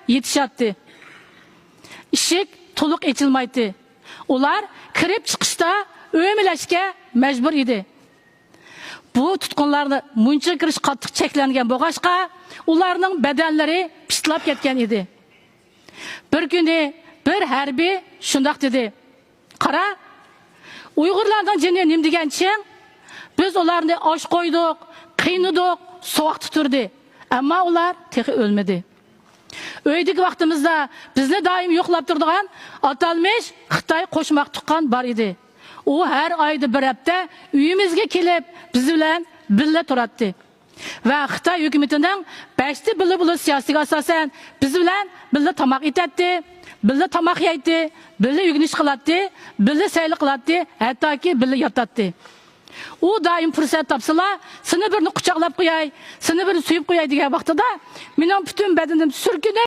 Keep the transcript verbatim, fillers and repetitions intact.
يېتىشەتتى. ئىشىك تولۇق ئېچىلمايتتى. ئۇلار كىرىپ چىقىشتا ئۆمىلەشكە مەجبۇر ئىدى. بۇ تۇتقۇنلارنى مۇنچىغا كىرىش قاتتىق چەكلەنگەن بولغاچقا، ئۇلارنىڭ بەدەنلىرى پىتلاپ كەتكەن ئىدى. بىر كۈنى بىر ھەربىي شۇنداق دېدى: «قارا، ئۇيغۇرلارنىڭ جېنى نېمە دېگەن چىڭ؟ بىز ئۇلارنى ئاچ قويدۇق، قىينىدۇق، سوغۇقتا تۇردى. ئەمما ئۇلار تېخى ئۆلمىدى.» ئۆيدىكى ۋاقتىمىزدا بىزنى دائىم يوقلاپ تۇرىدىغان ئاتالمىش خىتاي قوشماق تۇغقان بار ئىدى. ئۇ ھەر ئايدا بىر ھەپتە ئۆيىمىزگە كېلىپ، بىز بىلەن بىللە تۇراتتى. ۋە خىتاي ھۆكۈمىتىنىڭ بەشتە بىللە بولۇش سىياسىتىگە ئاساسەن، بىز بىلەن بىللە تاماق ئېتەتتى، بىللە تاماق يەيتتى، بىللە ئۆگىنىش قىلاتتى، بىللە سەيلە قىلاتتى، ھەتتاكى بىللە ياتاتتى. ئۇ دائىم پۇرسەت تاپسىلا، سېنى بىرنى قۇچاقلاپ قوياي، سېنى بىرنى سۆيۈپ قوياي دېگەن ۋاقتىدا، مېنىڭ پۈتۈن بەدىنىم سۈركىنىپ،